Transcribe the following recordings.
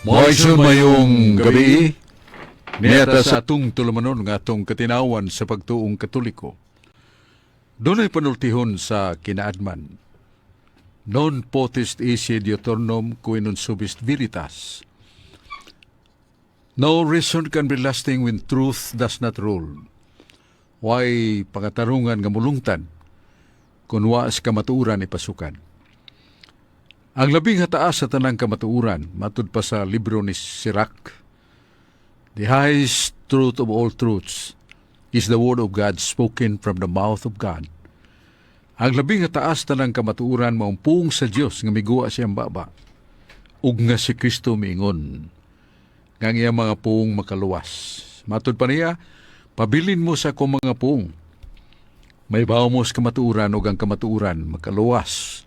Mga maayong gabii. Niya sa atong tulumanon nga atong katinawan sa pagtuong Katoliko. Dunay panultihon sa kinaadman. "Non potest esse diuturnum qui non subest veritas." No reason can be lasting when truth does not rule. Way pangatarungan nga mulungtad kung wa sa kamatuoran ipasukad. Ang labing hataas sa tanang kamatuoran, matud pa sa libro ni Sirach, the highest truth of all truths is the word of God spoken from the mouth of God. Ang labing hataas tanang kamatuoran maong pulong sa Dios nga miguwa sa iyang baba ug nga si Kristo miingon nga ang iyang mga pulong makaluwas. Matud pa niya, "Pabilin mo sa akong mga pulong. Mahibaw mo sa kamatuoran ug ang kamatuoran makaluwas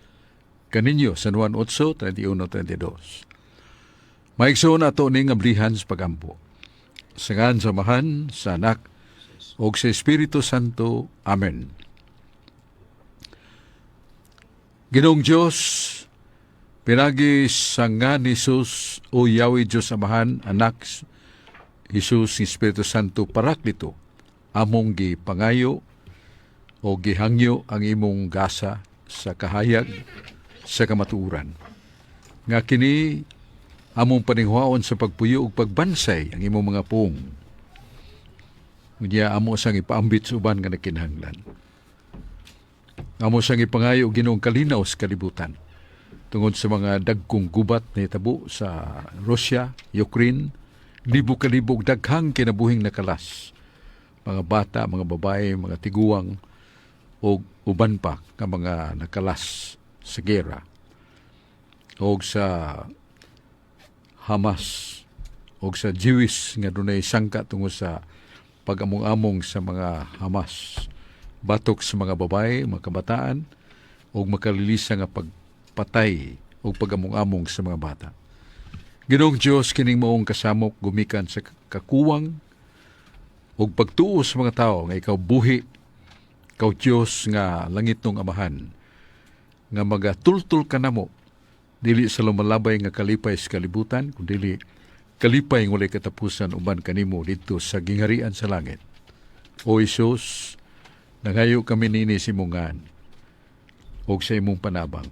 kaninyo," San Juan 8:31-32. Maigsoon, ato ning ablihan sa pagampo. Sa ngalan sa Amahan, sa Anak, ug sa Espiritu Santo. Amen. Ginoong Diyos, pinagi sa ngan ni Jesus, o Yahweh Diyos Amahan, Anak, Jesus, Espiritu Santo, Parakleto, among gipangayo o gihangyo ang imong gasa sa kahayag sa kamatuoran. Nga kini among paninghuaon sa pagpuyo ug pagbansay ang imong mga pulong. Unya amo sang ipaambit sa uban nga nagkinahanglan. Amo sang ipangayo, Ginoong kalinaw sa kalibutan tungod sa mga dagkong gubat na hitabo sa Russia, Ukraine, libo ka libo daghang kinabuhing nakalas. Mga bata, mga babae, mga tiguang o uban pa nga mga nakalas sa gera o sa Hamas o sa Jewish nga dunay sangka tungod sa pag-among-among sa mga Hamas batok sa mga babae, mga kabataan o makalilisa nga pagpatay o pag-among-among sa mga bata. Ginoong Diyos, kining maong kasamok gumikan sa kakuwang ug pagtuo sa mga tao nga ikaw buhi, ikaw Diyos nga langitnong Amahan, nga magatultul kanamo dili sa lumalabay nga kalipay sa kalibutan, kundi kalipay nga walay katapusan uban kanimo didto sa gingharian sa langit. O Hesus, nangayo kami nini sa imong ngan ug sa imong panabang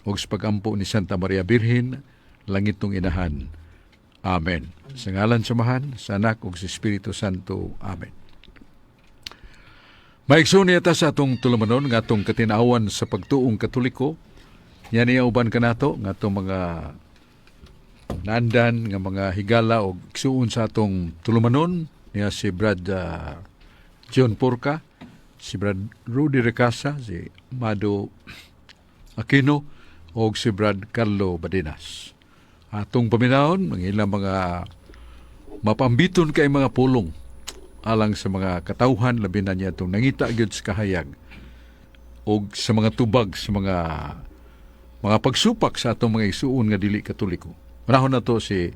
ug sa pagampo ni Santa Maria Birhen, langitnong Inahan. Amen. Sa ngalan sa Amahan, sa Anak ug sa Espiritu Santo. Amen. Maigsoon, niya ta sa atong tulumanon nga atong katinawan sa pagtuong Katoliko. Yan niya uban kanato nga atong mga naandan nga mga higala og igsuon sa atong tulumanon niya si Brad John Porca, si Brad Rudy Recasa, si Mado Aquino og si Brad Carlo Badinas. Atong paminawon ang ilang mga mapambiton kay mga pulong alang sa mga katawhan, labi na niya itong nangita gyud sa kahayag og sa mga tubag sa mga pagsupak sa atong mga igsuon nga dili Katoliko. Panahon na to si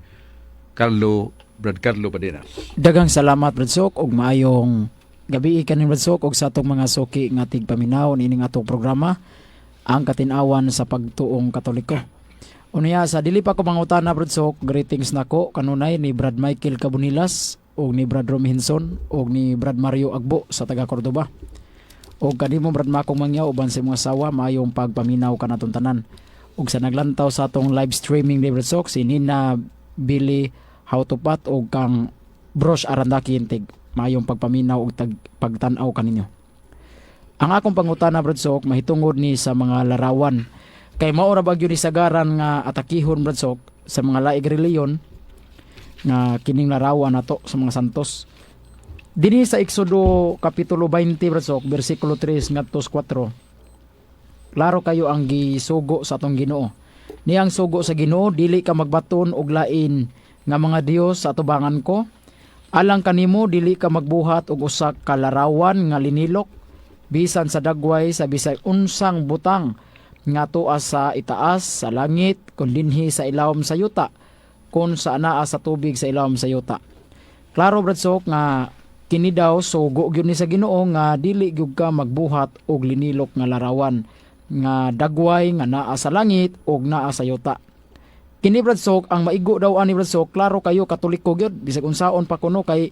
Carlo Brad Carlo Badinas. Daghang salamat, Brad Sok, ug maayong gabi kanin, Brad Sok, ug sa atong mga suki nga tigpaminaw niining atong programa, Ang Katin-awan sa Pagtuong Katoliko. Unya sa dili pa ko mangutana, Brad Sok, greetings nako kanunay ni Brad Michael Cabunilas ug ni Brad Rom Hinson ug ni Brad Mario Agbo sa taga Cordoba. Ug kanimo, Brad Makong Mangyaw, uban sa imong asawa, maayong pagpaminaw kanatong tanan. Ug sa naglantaw sa atong live streaming ni Brad Sok, si Nina Billy Hautupat ug kang Brosh Arandaki Intig. Maayong pagpaminaw ug pagtan-aw kaninyo. Ang akong pangutana, Brad Sok, mahitungod ni sa mga larawan. Kay mao ra ba gyud ni sagaran nga atakihon, Brad Sok, sa mga laing reliyon nga kining larawan nato sa mga santos. Dinhi sa Exodo kapitulo 20, Brad Sok, bersikulo 3 ngadto sa 4. Klaro kayo ang gisugo sa atong Ginoo. Niyang sugo sa Ginoo, "Dili ka magbaton og lain nga mga Dios sa atubangan ko. Alang kanimo, dili ka magbuhat og usa ka larawan nga linilok bisan sa dagway sa bisag unsang butang nga tuas sa itaas sa langit kun dinhi sa ilawom sa yuta kun sa anaa sa tubig sa ilawom sa yuta." Klaro, Brad Sok, nga kini daw sugo gyud ni sa Ginoo nga dili gyud ka magbuhat og linilok nga larawan nga dagway nga naa sa langit ug naa sa yuta. Kini, Brad Sok, ang maigo daw ani, Brad Sok, klaro kayo Katoliko gyud, bisag unsaon pa kuno, kay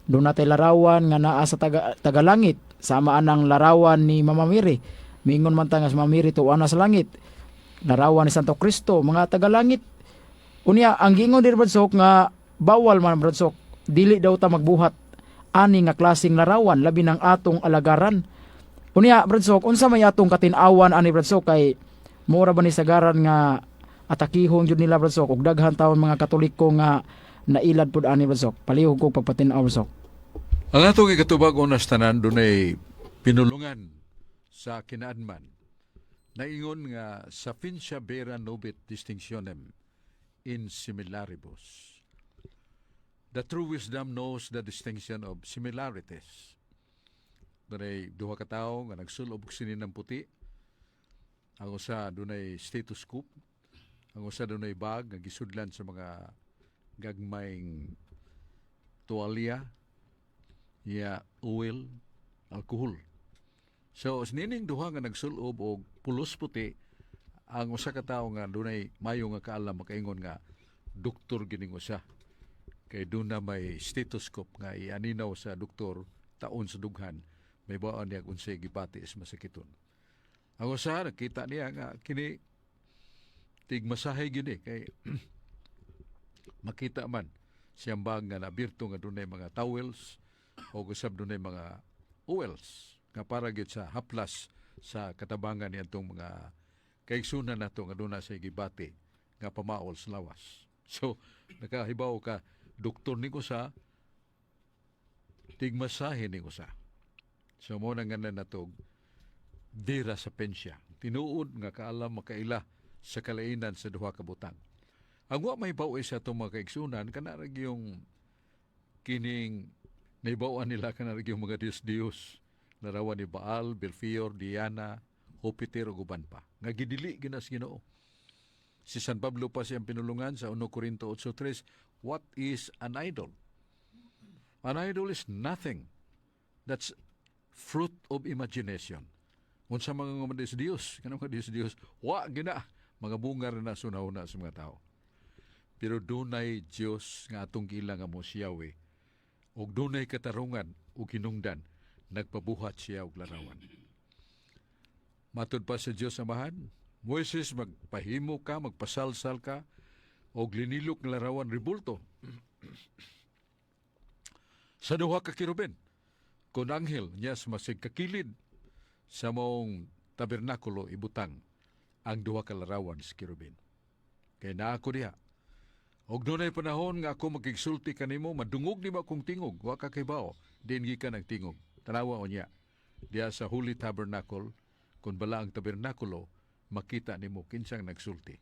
duna tay larawan nga naa sa tagalangit, sama anang larawan ni Mama Mary. Miingon man ta nga si Mama Mary tuwa na sa langit. Larawan ni Santo Cristo, mga tagalangit. Unya ang giingon diri, Brad Sok, nga bawal man, Brad Sok, dili daw ta magbuhat ani nga klaseng larawan, labi ng atong alagaran. Unya, Brad Sok, unsa may atong katin-awan ani, Brad Sok, kay mura ba ni sagaran nga atakihon jud nila, Brad Sok, ug daghan taon mga Katoliko nga nailad pud ani, Brad Sok? Palihog kog pagpatin-aw, Brad Sok. Ang atong ikatubag, una sa tanan, dunay pinulungan sa kinaadman. Naingon nga "Sapientia vera nobit distinctionem in similaribus." The true wisdom knows the distinction of similarities. Dunay duha ka tawo nga nagsulob og sininang puti. Ang usa dunay stethoscope. Ang usa dunay bag nga gisudlan sa mga gagmayng tuwalya, ya oil, alcohol. So, nining duha nga nagsulob og pulos puti, ang usa ka tawo nga dunay mayo nga kaalam makaingon nga doktor gining usa. Kay duna may stethoscope nga ianinaw sa doktor taon sa dughan, may baan niya unsay gibati is masakiton. Ang usa, nakita niya nga kini tigmasahe gini kay makita man siyang bag nga nabirto nga dunay mga towels o usab dunay mga oils nga para gyud sa haplas sa katabangan niadtong mga kaigsunan nato nga duna sa gibati nga pamaol sa lawas. So nakahibaw ka doktor ni ko sa tigmasahe ni usa. So mo na nga natog vera sapientia. Tinuod nga kaalam makaila sa kalainan sa duha ka butang. Ang wa may baw sa atong mga kaigsunan, kana ra yung kining naibaw-an nila, kana ra yung mga Diyos-Diyos. Larawan ni Baal, Belfior, Diana, Jupiter ug uban pa. Nga gidili ginas Ginoo. Si San Pablo pa siyang pinulungan sa 1 Corinto 8:3, "What is an idol? An idol is nothing. That's fruit of imagination." Unsa mga Diyos Diyos, kanang mga Diyos Diyos, wa gina mga bunga na sunahuna sa mga tao. Pero dunay Dios nga atong giila nga mo si Yahweh. Og dunay katarungan ug hinungdan, nagpabuhat siya og larawan. Matud pa sa Dios Amahan, "Moises, magpahimo ka, magpasalsal ka, og linilok nga larawan rebulto sa duha ka kerubin. Kon anghel niya sa masig kakilid sa mong tabernakulo ibutang ang duha ka larawan sa kerubin. Kay naa ako diha. Og dunay panahon nga ako magigsulti kanimo, madungog nimo akong tingog, wa ka kibaw, diin gikan ang tingog." Tanawa unya. Diha sa Holy Tabernacle, kung bala ang tabernakulo, makita nimo kinsang nagsulti.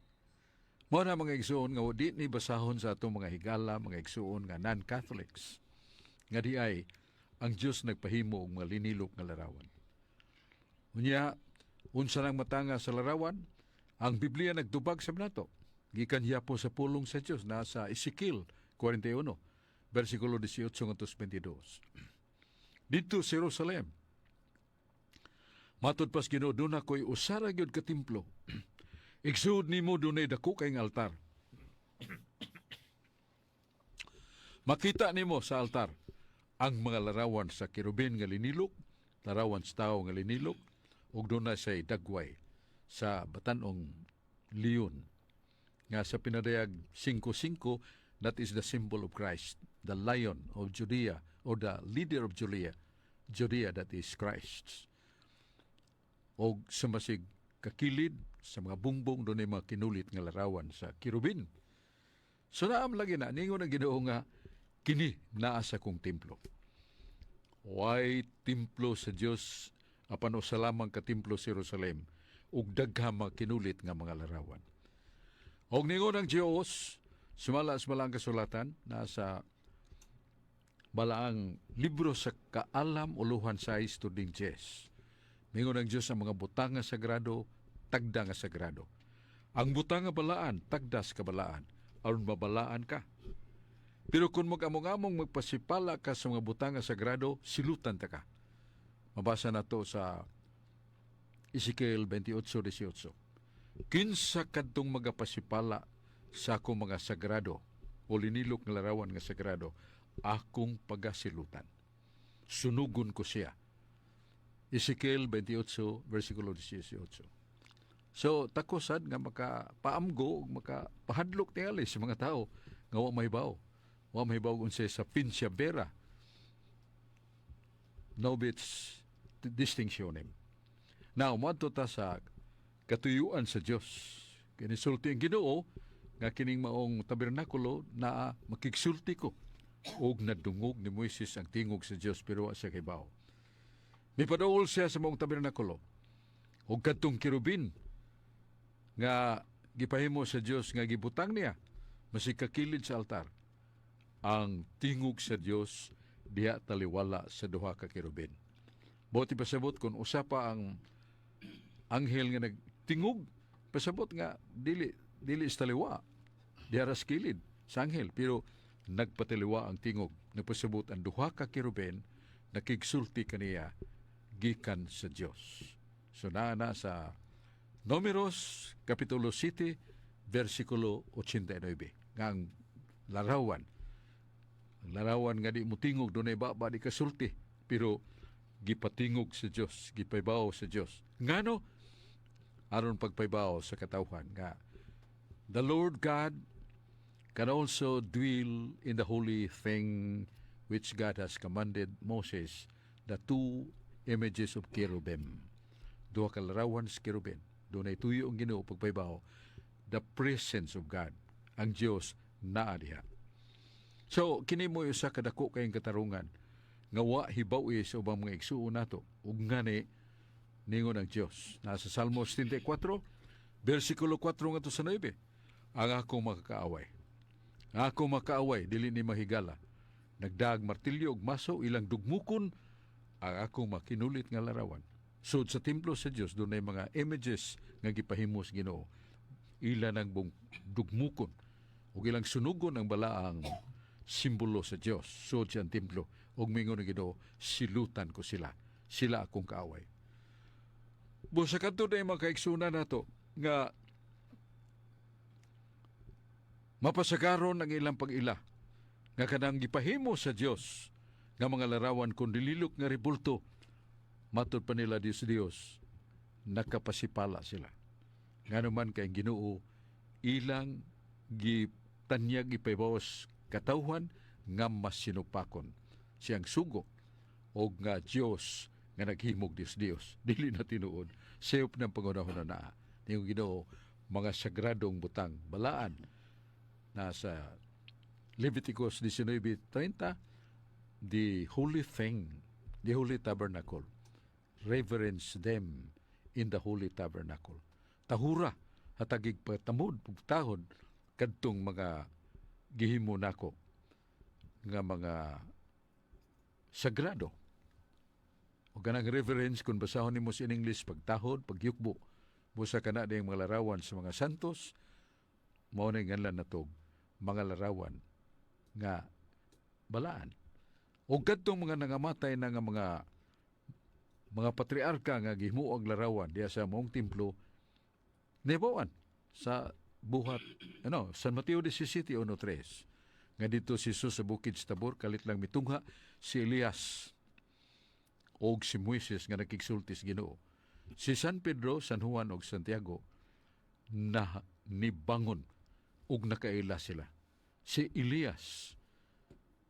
Mao na, mga igsuon, nga di ni basahon sa atong mga higala, mga igsuon nga non-Catholics. Nga di ay ang Dios nagpahimo og mga linilok nga larawan. Unya, unsa nang matanga sa larawan? Ang Biblia nagtubag sa nato. Gikan po sa pulong sa Dios nasa Ezekiel 41 versikulo 18 ngadto 22. Didto sa Jerusalem, matud pas Ginoo, duna ko'y usa ra gyud ka templo. Igsuod nimo dunay dako kay altar. Makita nimo sa altar ang mga larawan sa kerubin nga linilok, larawan sa tawo nga linilok, ug duna say dagway sa batan-ong leon nga sa Pinadayag 5.5, that is the symbol of Christ, the Lion of Judea or the leader of Judea, that is Christ. Og sa masig kakilid sa mga bungbong, dunay mga kinulit nga larawan sa kerubin. So naam lagi na ningon ang Ginoo nga kini naa sa kong templo. Way templo sa Dios apan usa lamang ka templo sa Jerusalem ug daghang mga kinulit nga mga larawan. Og ningon ang Dios, sumala sa balaang kasulatan nasa balaang libro sa Kaalam, uluhan 6 tuding 10. Mingon ang Dios, ang mga butang nga sagrado, tagda nga sagrado. Ang butang nga balaan, tagda sa kabalaan, aron mabalaan ka. Pero kung mag-among-among magpasipala ka sa mga butang nga sagrado, silutan ta ka. Mabasa na to sa Ezekiel 28:18. Kinsa kadtong magapasipala Sa akong mga sagrado o linilok nga larawan nga sagrado, akong pagasilutan. Sunugon ko siya. Ezekiel 28, versikulo 18. So, takosad nga makapaamgo ug makapahadlok tingali sa mga tao nga wa mahibaw. Wa mahibaw unsay sapientia vera nobis distinctionem. Now, moadto ta sa katuyuan sa Dios. Kinisulti ang Ginoo nga kining maong tabernakulo na makigsulti ko, ug nadungog ni Moises ang tingog sa Dios pero wa siya kahibaw. Mipaduol siya sa maong tabernakulo ug kadtong kerubin nga gipahimo sa Dios nga gibutang niya masikakilid sa altar. Ang tingog sa Dios diha taliwala sa duha ka kerubin. Buot pasabot, kung usa pa ang anghel nga nagtingog, pasabot nga dili dili sa taliwa diha ra sa kilid sa anghel, pero nagpataliwa ang tingog. Nagpasabot ang duha ka kerubin nakigsulti kaniya gikan sa Dios. So naa na sa Numeros kapitulo 7 versikulo 89 nga ang larawan nga di mutingog, dunay baba, di kasulti, pero gipatingog sa Dios, gipaybaw sa Dios. Ngano? Aron pagpaybaw sa katawhan nga the Lord God can also dwell in the holy thing which God has commanded Moses, the two images of cherubim. Duha ka larawan sa kerubin. Dunay tuyo ang Ginoo pagpaybaw the presence of God. Ang Dios naa diha. So, kini mo usa ka dako kayong katarungan nga wa hibaw sa ubang mga igsuon nato. Ug ngani ningon ang Dios. Nasa Salmo 74, versikulo 4 ngadto sa 9. Ang akong makakaaway. Ang akong makaaway dili ni mahigala. Nagdaag martilyo ug maso, ilang dugmukon ang akong makinulit nga larawan. Sud sa templo sa Dios, dunay mga images nga gipahimo sa Ginoo. Ila nang bung dugmukon ug ilang sunugon ang balaang simbolo sa Dios. Sud sa templo, ug mingon ang Ginoo, "Silutan ko sila. Sila akong kaaway." Busa kadto na mga kaigsunan nato nga mapasagaron ang ilang pag-ila nga kanang gipahimo sa Dios nga mga larawan kung dililok nga rebulto, matud pa nila Dios Dios, nakapasipala sila. Ngano man kay ang Ginoo ilang gitanyag, ipaybawas katawhan nga masinupakon siyang sugo og nga Dios nga naghimog Dios Dios, dili na tinuod. Sayop ng pangunahon na naa ning Ginoo mga sagradong butang balaan. Nasa Leviticus 19:30, the holy thing, the holy tabernacle, reverence them in the holy tabernacle. Tahura, hatagig patamod, pagtahod, kadtong mga gihimo nako nga mga sagrado. O kanang reverence, kung basahon nimo sa in English, pagtahod, pagyukbo. Busa kana diyang mga larawan sa mga santos, mao na nganlan natog mga larawan nga balaan. O kadtong mga nangamatay na nga mga patriarka nga gihimuang larawan diya sa maong templo, nibawan sa Buhat ano San Mateo 17:1-3 nga dito si Jesus sa bukid sa Tabor, kalit lang mitungha si Elias og si Moises nga nakigsulti sa Ginoo. Si San Pedro, San Juan og Santiago na nibangon ug nakaila sila. Si Elias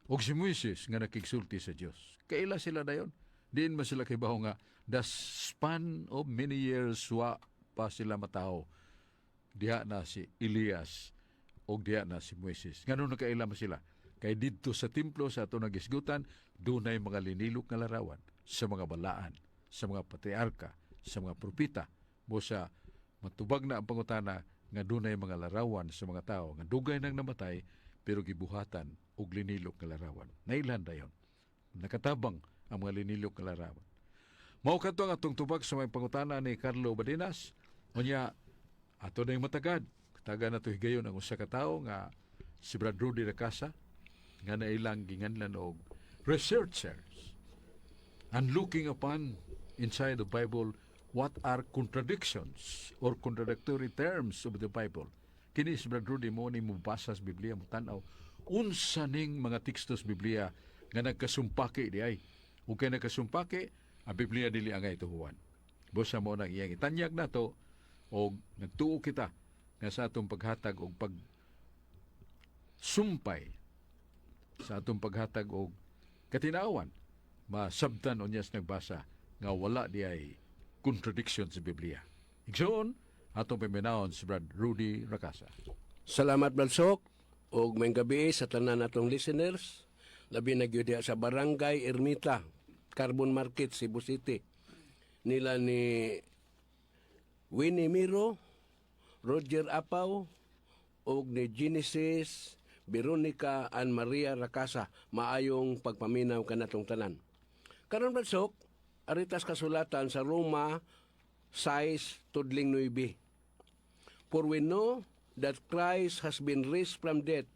og si Moises nga nakigsulti sa Dios. Kaila sila dayon. Diin man sila kibaw nga the span of many years wa pa sila matawo. Diha na si Elias og diha na si Moises. Ngano nakaila man sila? Kay didto sa templo sa ato nagisgutan, dunay mga linilok nga larawan sa mga balaan, sa mga patriarka, sa mga propeta. Busa matubag na ang pangutana nga dunay mga larawan sa mga tao nga dugay nang namatay pero gibuhatan og linilok nga larawan. Nailhan dayon. Nakatabang ang mga linilok nga larawan. Mao kadto ang atong tubag sa mga pangutana ni Carlo Badinas. Unya ato na yung matagad. Taga na to higayon ang usa ka tawo nga si Brad Rudy Racasa nga nailang ginganlan og researchers and looking upon inside the Bible what are contradictions or contradictory terms of the Bible. Kini si Brad Rudy mo ni mobasa sa Biblia, mo tan-aw unsa ning mga teksto sa Biblia nga nagkasumpaki di ay. Ug kay nagkasumpaki, ang Biblia dili angay tuhuan. Busa mo nang iyang itanyag nato og nagtuo kita nga sa atong paghatag og pag sumpay, sa atong paghatag og katinawan, masabtan unya sa nagbasa nga wala di ay contradiction sa Biblia. Igsoon, atong paminawon si Brad Rudy Rakasa. Salamat, Brad Sok ug maayong gabi sa tanan natong listeners, labi na gyud diha sa Barangay Ermita, Carbon Market, Cebu City. Nila ni Winnie Miro, Roger Apaw ug ni Genesis Veronica and Maria Rakasa. Maayong pagpaminaw kanatong tanan. Karon, Brad Sok, aritas kasulatan sa Roma 6 tudling 9. "For we know that Christ has been raised from death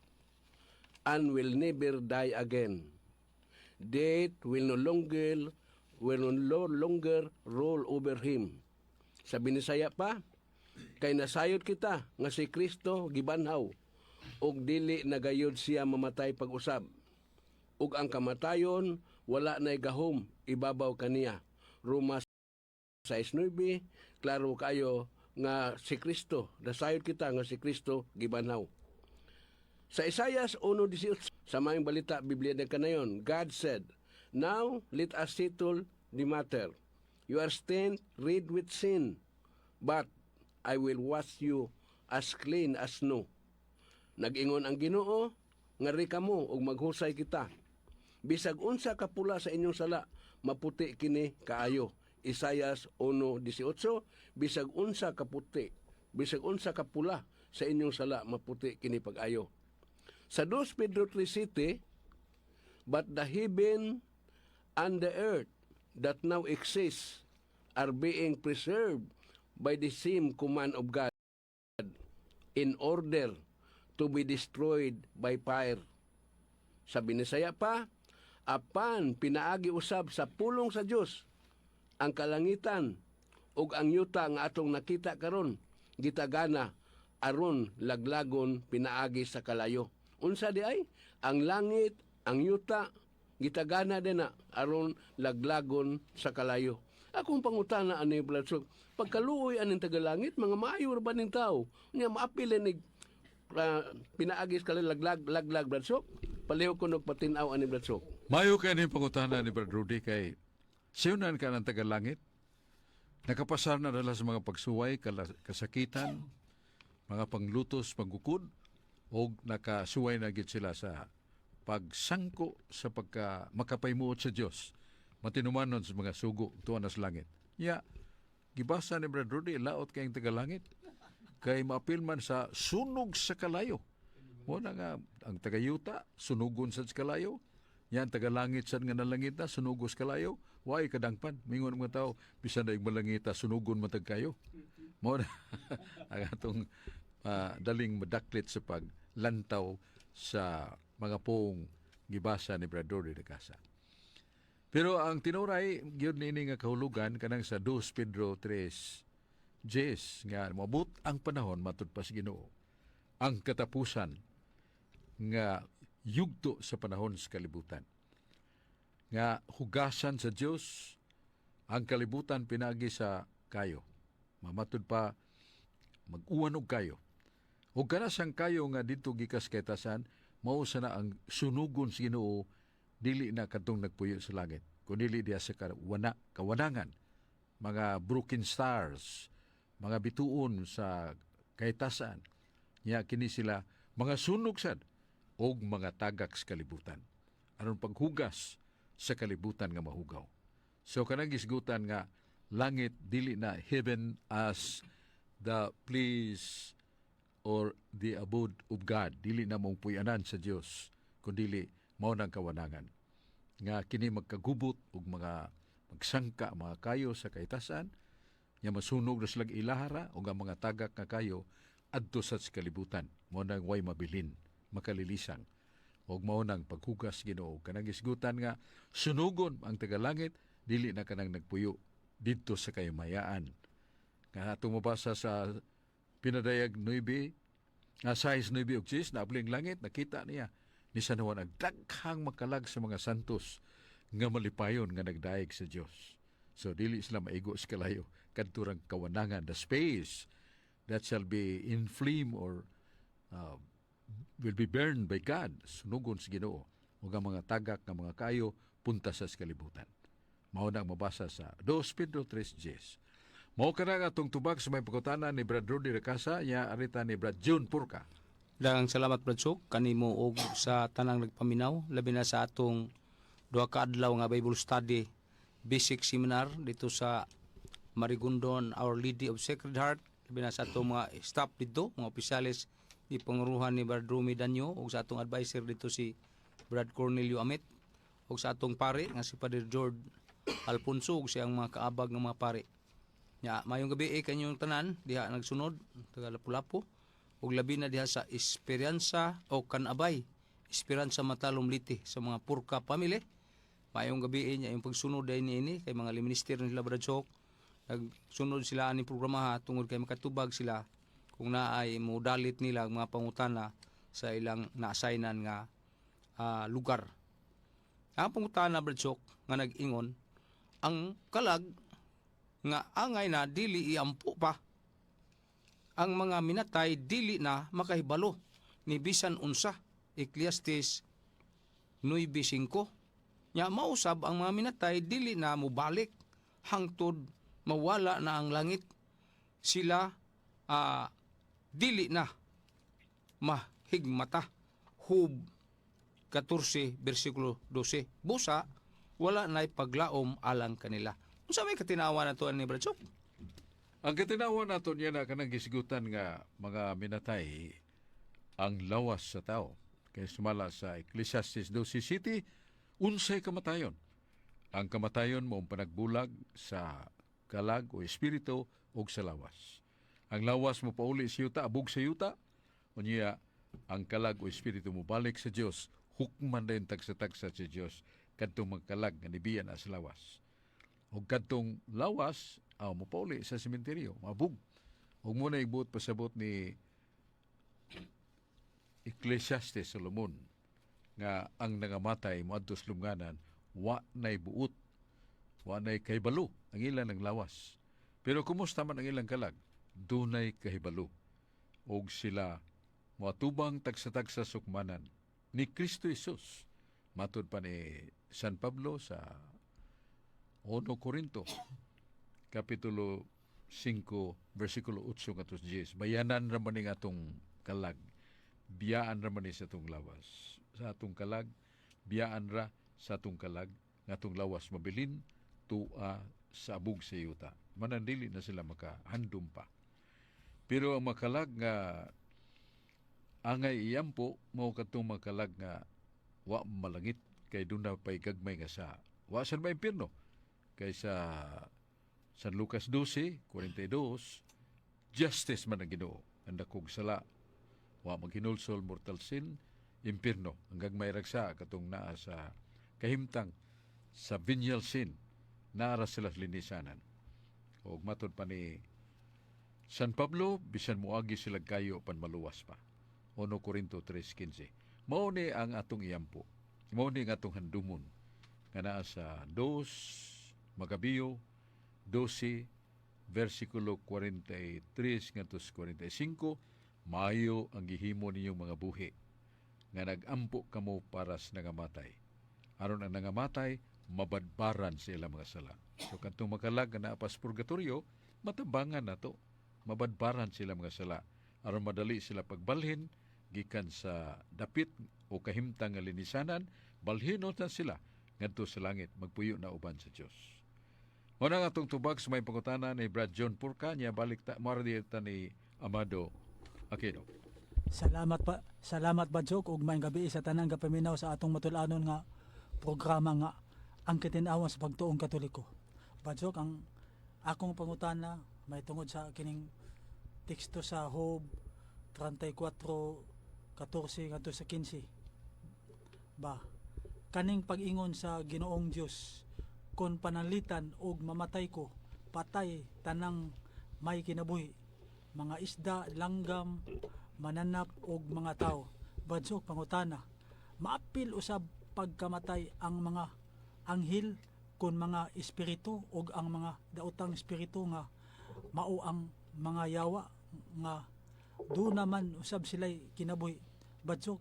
and will never die again. Death will no longer rule over him." Sa Binisaya pa, "Kay nasayod kita nga si Kristo gibanhaw ug dili na gayud siya mamatay pag-usab. Ug ang kamatayon wala nay gahom ibabaw kaniya." Roma 6:9, klaro kayo nga si Kristo, nasayod kita nga si Kristo gibanhaw. Sa Isaias 1:18, sa Maayong Balita Biblia ng Kanayon, God said, "Now let us settle the matter. You are stained red with sin, but I will wash you as clean as snow. Nag-ingon ang Ginoo, ngari kamo ug maghusay kita. Bisag unsa kapula sa inyong sala, maputi kini kaayo." Isayas 1:18, bisag unsa kaputi, bisag unsa kapula sa inyong sala, maputi kini pag-ayo. Sa 2 Pedro 3:7, "But the heaven and the earth that now exist are being preserved by the same command of God in order to be destroyed by fire." Sa Binisaya pa, "Apan pinaagi usab sa pulong sa Dios ang kalangitan ug ang yuta nga atong nakita karon gitagana aron laglagon pinaagi sa kalayo." Unsa di ay? Ang langit, ang yuta gitagana din na aron laglagon sa kalayo. Akong pangutana ani, Brad Sok, pagkaluoy aning tagalangit, mga maayo ra ba ning tao? Nya maapil ni pinaagi sa kalayo, laglag laglag, Brad Sok. Palihog ko patin-aw ani, Brad Sok. Mayo kay ning pangutana ni Brad Rudy kay siyunan ka ng tagalangit. Nakapasar na dala sa mga pagsuway, kasakitan, mga panglutos, panggukod, o nakasuway na gid sila sa pagsangko sa pagka makapaymuot sa Dios, matinumanon sa mga sugo tuwa na sa langit. Ya, gibasa ni Brad Rudy, laot kayong tagalangit. Kay maapil man sa sunog sa kalayo. Mo na nga, ang tagayuta, sunugon sa kalayo. Yan, tagalangit sad nga nalangit na, sunugo sa kalayo. Way kadangpan. Mingon mga tao, bisan na malangita, sunugon matag kayo. Mo na, ang atong daling madaklit sa paglantaw sa mga pong gibasa ni Brad Rudy Rakasa. Pero ang tinuray, gyud niini nga kahulugan kanang sa 2 Pedro 3 Jes nga moabot ang panahon, matud pa sa Ginoo, ang katapusan nga yugto sa panahon sa kalibutan nga hugasan sa Dios ang kalibutan pinagi sa kayo. Mamatud pa mag-uwan og kayo. Ug kana sang kayo nga didto gikas kaytasan, mao sana ang sunugon sa Ginoo, dili na kadtong nagpuyo sa langit, kundi diya sa kawanangan, mga broken stars, mga bituon sa kaytasan. Nya kini sila mga sunog sad og mga tagak sa kalibutan aron paghugas sa kalibutan nga mahugaw. So kanang gisgutan nga langit dili na heaven as the place or the abode of God, dili na mong puy-anan sa Dios, kundili mao nang kawanangan nga kini magkagubot og mga magsangka mga kayo sa kahitasan nya masunog na silag ilahara ug ang mga tagak nga kayo adto sa kalibutan, mao nang way mabilin, makalilisang, ug mao nang paghugas Ginoo. Kanang gisgutan nga sunugon ang tagalangit, dili na kanang nagpuyo didto sa kayumayaan nga atong mabasa sa Pinadayag 9. Nga 6:9 ug 10, naabli ang langit, nakita niya ni San Juan ang daghang makalag sa mga santos nga malipayon nga nagdayeg sa Dios. So dili sila maigo sa kalayo kadto rang kawanangan, the space that shall be in flame or will be burned by God, sunugon sa Ginoo ug ang mga tagak nga mga kayo punta sa kalibutan. Mao na ang mabasa sa 2 Pedro 3:10. Mao kana nga atong tubag sa may pagkutana ni Brad Rudy Recasa nya arita ni Brad June Purka. Daghang salamat, Brad Sok, kanimo og sa tanang nagpaminaw, labi na sa atong duha ka adlaw nga Bible study basic seminar dito sa Marigondon Our Lady of Sacred Heart, labi na sa atong mga staff dito, mga opisyales gipanguruhan ni Brad Rumi Danyo ug sa atong advisor dito si Brad Cornelio Amit ug sa atong pare nga si Father George Alfonso ug siyang mga kaabag nga mga pare. Nya mayong gabi eh kanyong tanan diha nagsunod taga Lapu-Lapu ug labi na diha sa Esperanza o Kanabay, Esperanza Matalom Leyte, sa mga Purka family. Mayong gabi eh nya yung pagsunod dahil niini kay mga minister nila, Brad Sok, nagsunod sila ani programa ha, tungod kay makatubag sila kung naay modalit nila ang mga pangutana sa ilang na-assignan nga lugar. Ang pangutana, Brad Sok, nga nag-ingon ang kalag nga angay na dili iampo pa. Ang mga minatay dili na makahibalo ni bisan unsa. Ecclesiastes 9:5. Nya mausab ang mga minatay dili na mobalik hangtod mawala na ang langit. Sila dili na mahigmata. Job 14 versikulo 12. Busa wala na'y paglaom alang kanila. Unsa may katinawa na to ni Brad Sok? Ang katinawa nato niya na kanang gisgutan nga mga minatay ang lawas sa tao. Kay sumala sa Ecclesiastes 12:7, unsay kamatayon? Ang kamatayon mo ang panagbulag sa kalag o espiritu o sa lawas. Ang lawas mo pauli sa yuta, abog sa yuta, unya ang kalag o espiritu mo balik sa Dios, hukman din tagsa-tagsa sa Dios kadtong magkalag nga nibiyan na sa lawas. Ug kadtong lawas aw mo pauli sa sementeryo, mabug. Ug mo na ibuot pasabot ni Ecclesiastes Solomon nga ang nangamatay moadto sa lubnganan, wa nay buot, wa nay kahibalo ang ilang ng lawas. Pero kumusta man ang ilang kalag? Dunay kahibalo. Og sila moatubang tagsa-tagsa sukmanan ni Kristo Jesus. Matud pa ni San Pablo sa 1 Corinto Kapitulo 5 versikulo 8 ngadto 10. Bayanan ra man ning atong kalag. Biyaan ra man ni sa atong lawas. Sa atong kalag, biyaan ra sa atong kalag nga atong lawas mabilin tua sa abog sa yuta. Manandili na sila makahandom pa. Pero ang makalag nga angay iyampo mao kadtong makalag nga wa malangit kay duna pay gagmay nga sa wa san ba impierno kay sa San Lucas 12:42, justice man ang Ginoo. Ang dakog sala wa maghinulsol, mortal sin, impierno. Ang gagmay ragsa katong naa sa kahimtang sa venial sin, naara sila sa linisanan. Og matod pa ni San Pablo, bisan muagi sila kayo pan maluwas pa. 1 Corinto 3:15. Mao ni ang atong iyampo. Mao ni ang atong handumon nga naa sa 2 Magabiyo 12 versikulo 43 ngadto sa 45: "Maayo ang gihimo ninyong mga buhi nga nagampo kamo para sa nangamatay aron ang nangamatay mabadbaran sa ilang mga sala." So kadtong makalag nga naa pa sa purgatorio, matabangan nato, mabadbaran sila mga sala aron madali sila pagbalhin gikan sa dapit o kahimtang nga linisanan, balhinon na sila ngadto sa langit, magpuyo na uban sa Dios. Mao na nga atong tubag sa may pangutana ni Brad John Purka niya. Balik ta ta ni Amado Aquino. Salamat pa, salamat, Badsok, ug maayong gabi sa tanang gapaminaw sa atong matul-anon nga programa nga Ang Katin-awan sa Pagtuong Katoliko. Badsok, ang akong pangutana may tungod sa kining teksto sa Job 34:14 ngadto sa 15. Ba kaning pag-ingon sa Ginoong Dios, "Kon pananglitan og mamatay ko, patay tanang may kinabuhi, mga isda, langgam, Mananap og mga tawo. Brad Sok, pangutana, maapil usab pagkamatay ang mga anghel kon mga espiritu og ang mga daotang espiritu nga mao ang mga yawa nga do naman usab sila'y kinabuhi? Brad Sok,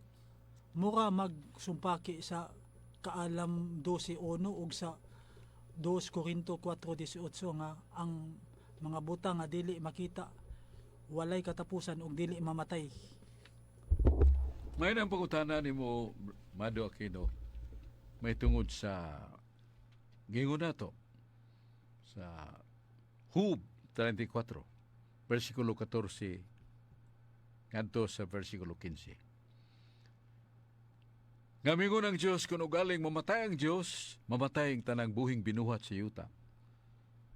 mura magsumpaki sa Kaalam 12:1 ug sa 2 Korinto 4:18 nga ang mga butang nga dili makita walay katapusan ug dili mamatay. May ang pangutana nimo, Mado Aquino, may tungod sa gingon nato sa Job 34, versikulo 14 ngadto sa versikulo 15. Nga mingon ang Diyos, kung ugaling mamatay ang Diyos, mamatay ang tanang buhing binuhat sa yuta.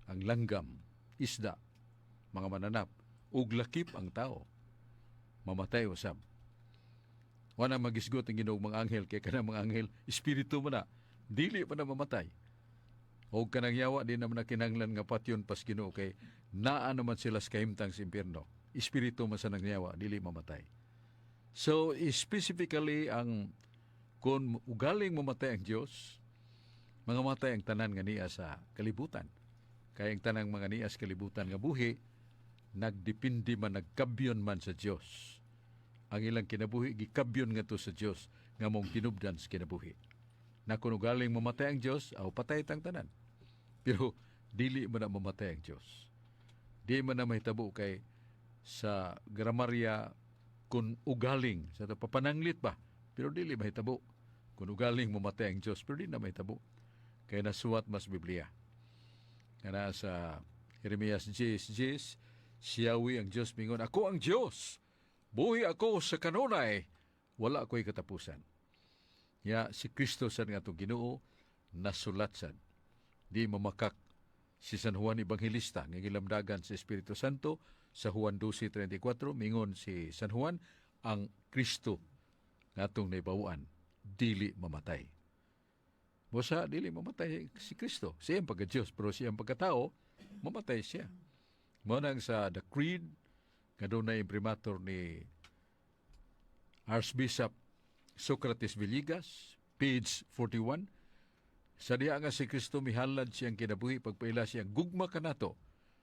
Ang langgam, isda, mga mananap, ug lakip ang tao. Mamatay usab. Wala magisgot ang Ginoo mga anghel kay kanang mga anghel espiritu man na, dili pa na mamatay. O kanang yawa, di naman na kinahanglan nga patyon pas Ginoo kay naa naman sila sa kahimtang sa impyerno. Espiritu man sa nang yawa, dili mamatay. So specifically, ang kung ugaling mamatay ang Dios, mga matay ang tanan nga niya sa kalibutan. Kaya ang tanang mga niya sa kalibutan nga buhi, nagdepende man, nagkabyon man sa Dios. Ang ilang kinabuhi gikabyon ngadto sa Dios nga mong tinubdan sa kinabuhi. Na kung ugaling mamatay ang Dios, aw patay tang tanan. Pero dili man na mamatay ang Dios. Di man na mahitabo kay sa gramarya, kung ugaling sa ito, papananglit ba, pero dili mahitabo kung ugaling mamatay ang Dios, pero di na mahitabo kay nasuwat mas Biblia nga naa sa Jeremias 10:10, siyawi ang Dios mingon, "Ako ang Dios, buhi ako sa kanunay, wala ako'y katapusan." Ya si Kristo sad nga atong Ginoo, nasulat sad. Di mamakak si San Juan Evangelista nga gilamdagan sa Espiritu Santo sa Juan 12:34, mingon si San Juan, ang Kristo nga atong naibawaan dili mamatay. Busa dili mamatay si Kristo. Siya ang pagka-Diyos, pero siya ang pagkatao, mamatay siya. Mao nang sa The Creed, nga dunay imprimatur ni Archbishop Socrates Villegas, page 41, sa diha nga si Kristo mihalad siyang kinabuhi pagpaila siyang gugma kanato,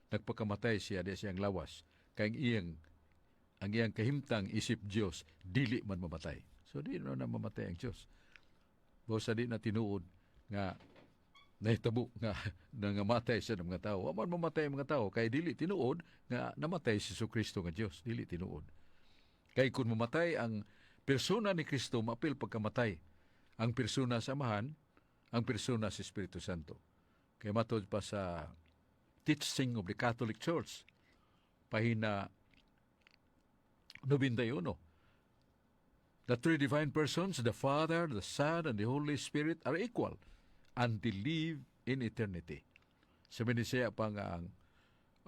nagpakamatay siya di siyang lawas, kay ang iyang kahimtang isip Dios dili man mamatay. So di na mamatay ang Dios. Busa di na tinuod nga nahitabo nga nangamatay sa mga tao. Wa man mamatay ang mga tao kay dili tinuod nga namatay si Kristo nga Dios, dili tinuod. Kay kung mamatay ang persona ni Kristo, maapil pagkamatay ang persona sa Amahan, ang persona sa Espiritu Santo. Kay matod pa sa Teaching of the Catholic Church, pahina 91, the three divine persons, the Father, the Son, and the Holy Spirit, are equal and they live in eternity. Sa Binisaya pa nga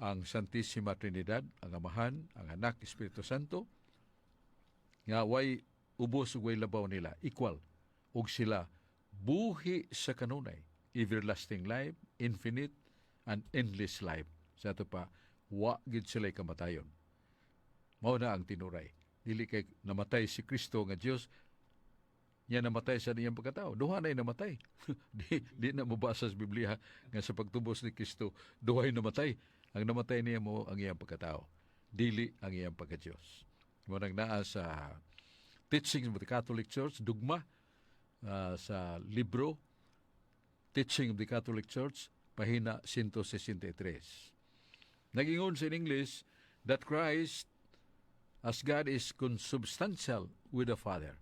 ang Santissima Trinidad, ang Amahan, ang Anak, Espiritu Santo, nga way ubos ug way labaw nila, equal. Ug sila buhi sa kanunay, everlasting life, infinite and endless life. Sa ato pa, wa gid sila kamatayon. Mao na ang tinuray. Dili kay namatay si Kristo nga Dios, niya namatay sa niyang pagkatao. Duha na'y namatay. Di na mabasa sa Biblia nga sa pagtubos ni Kristo, duhay namatay. Ang namatay niya mo ang iyang pagkatao. Dili ang iyang pagka-Diyos. Mo nang naa sa Teachings of the Catholic Church, dugma, sa libro Teaching of the Catholic Church, pahina 163. Nagingon sa in English that Christ as God is consubstantial with the Father.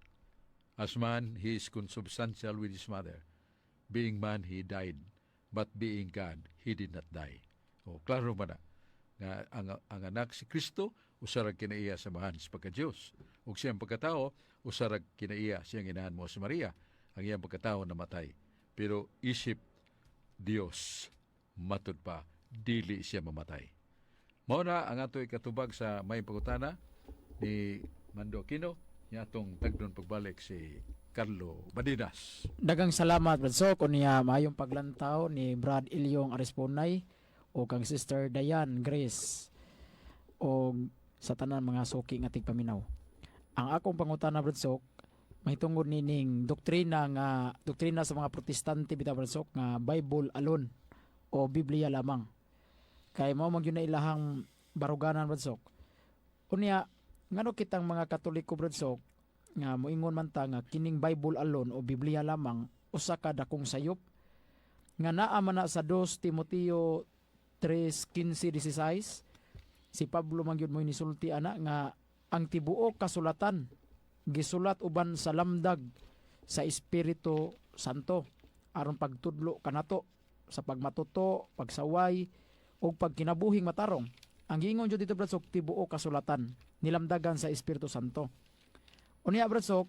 As man, he is consubstantial with his mother. Being man, he died. But being God, he did not die. O, klaro man na nga ang anak si Kristo usa ra kinaiya sa Amahan sa pagka-Diyos. Ug siyang pagkatao usa ra kinaiya siyang inahan mo si Maria. Ang iyang pagkatao namatay. Pero isip Dios, matud pa dili siya mamatay. Mao na ang atoy katubag sa may pangutana ni Mando Aquino, nya atong tagdon pagbalik si Carlo Badinas. Daghang salamat, Brad Sok, unya maayong paglantaw ni Brad Ilyong Arisponay o kang Sister Diane Grace o sa tanan mga suki nga tigpaminaw. Ang akong pangutana, Brad Sok, mahitungod nining doktrina nga doktrina sa mga Protestante bitaw, Brad Sok, nga Bible alone o Biblia lamang. Kay mao man gyud na ilahang baruganan, Brad Sok. Unya ngano kitang mga Katoliko, Brad Sok, nga moingon man ta nga kining Bible alone o Biblia lamang usa ka dakong sayop nga naa man na sa 2 Timoteo 3:15-16? Si Pablo man gyud mo nisulti ana nga ang tibuok kasulatan gisulat uban sa lamdag sa Espiritu Santo aron pagtudlo kanato sa pagmatuto, pagsaway ug pagkinabuhing matarong. Ang giingon jud dito, Brad Sok, tibuok kasulatan nilamdagan sa Espiritu Santo. Unya, Brad Sok,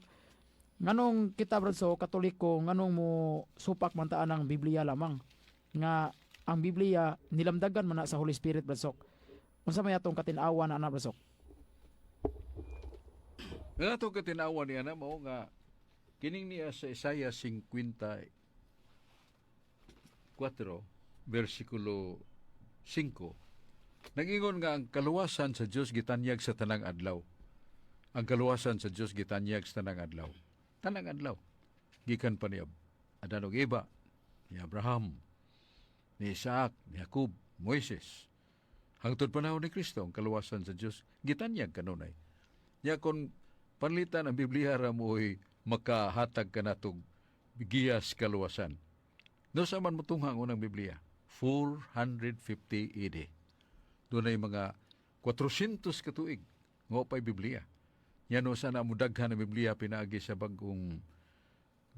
nganong kita, Brad Sok, Katoliko, nganong mo supak man ta ang Biblia lamang nga ang Biblia nilamdagan man na sa Holy Spirit, Brad Sok? Unsa may atong katin-awan ana, Brad Sok? Nga ato katinawan niya na mao nga kining niya sa Isaiah 54 versikulo 5, nangingon nga ang kaluwasan sa Dios gitanyag sa tanang adlaw. Ang kaluwasan sa Dios gitanyag sa tanang adlaw. Tanang adlaw. Gikan pa ni Adan ug Eva, ni Abraham, ni Isaac, ni Jacob, Moises. Hangtod panahon ni Kristo, ang kaluwasan sa Dios gitanyag kanunay. Nya kon panlitan ang Biblia ra mo'y makahatag kanatog giyas kaluwasan. No sa man motungha ang unang Biblia? 450 AD. Dunay mga 400 katuig nga pa'y Biblia. Yan no sana mudaghan ang Biblia pinaagi sa bagong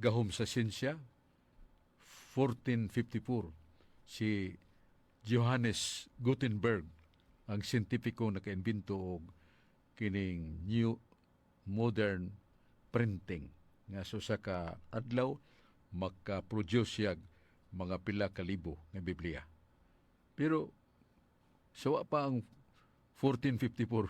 gahom sa siyensya. 1454, si Johannes Gutenberg ang siyentipiko naka-imbento og kining new modern printing nga sa usa ka adlaw maka-produce siya mga pila ka libo nga Biblia. Pero sawa pa ang 1454,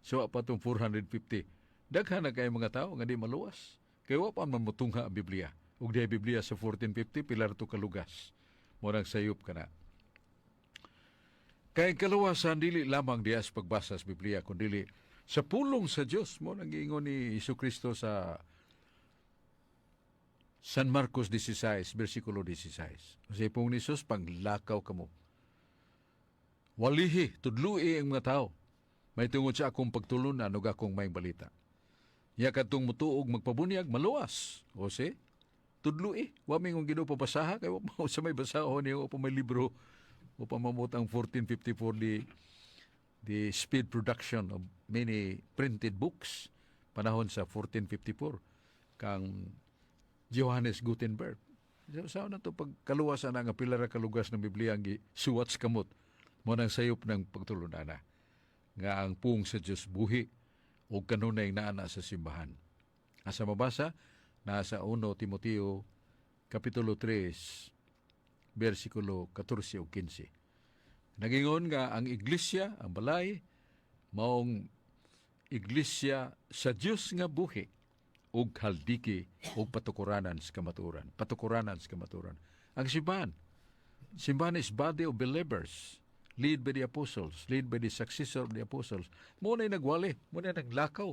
sawa pa tong 450. Daghan na kay mga tao nga di maluwas. Kay wa pa man motungha ang Biblia. Ug dihay Biblia sa 1450, pila ra to kalugas. Mo nang sayop kana. Kay ang kaluwasan dili lamang diya sa pagbasa sa Biblia kundi sa pulong sa Dios. Mo nang giingon ni Jesucristo sa San Marcos 16 versikulo 16. Sa pulong ni Jesus, "Panglakaw kamo. Walihi, tudlui ang mga tao mahitungod sa akong pagtulunan ug akong maayong balita. Ya kadtong mutuo ug magpabunyag, maluwas." O si tudlui, wa mingon Ginoo pabasaha kay wa pa sa may basahon niyo, wa pa may libro, wa pa mamot ang 1454, the speed production of many printed books panahon sa 1454 kang Johannes Gutenberg. So, sa na to pagkaluwasan nga pila ra kalugas ng Biblia ang gisuwat sa kamot? Mo nang sayop ng pagtulunana nga ang pulong sa Dios buhi ug kanunay naa na sa simbahan. Asa mabasa? Nasa 1 Timoteo kapitulo 3 versikulo 14 ug 15. Nagingon nga ang iglesia, ang balay, maong iglesia sa Dios nga buhi ug haldiki ug patukuranan sa kamatuoran. Patukuranan sa kamatuoran. Ang simbahan, simbahan is body of believers lead by the apostles, lead by the successor of the apostles. Mo na'y nagwali, mo na'y naglakaw,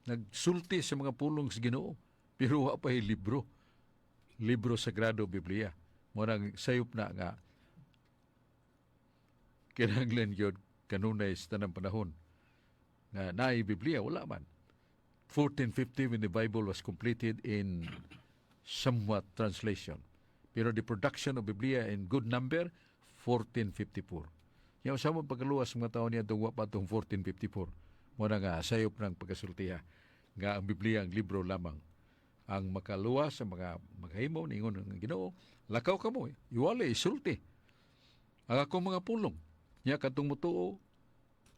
nagsulti sa mga pulong sa Ginoo. Pero wa pa libro. Libro Sagrado, Biblia. Mo nang sayop na nga kinahanglan gyud kanunay sa tanang panahon nga naay Biblia, wala man. 1450 when the Bible was completed in somewhat translation. Pero the production of Biblia in good number, 1454. Yaw sa mo pagkaluwas mga tao niya wa pa tong 1454. Mo na nga sayop ng pagkasultiha nga ang Biblia ang libro lamang ang makaluwas sa mga maghimo. Ningon ng Ginoo, "Lakaw kamo, iwali, isulti ang akong mga pulong. Nya kadtong mutuo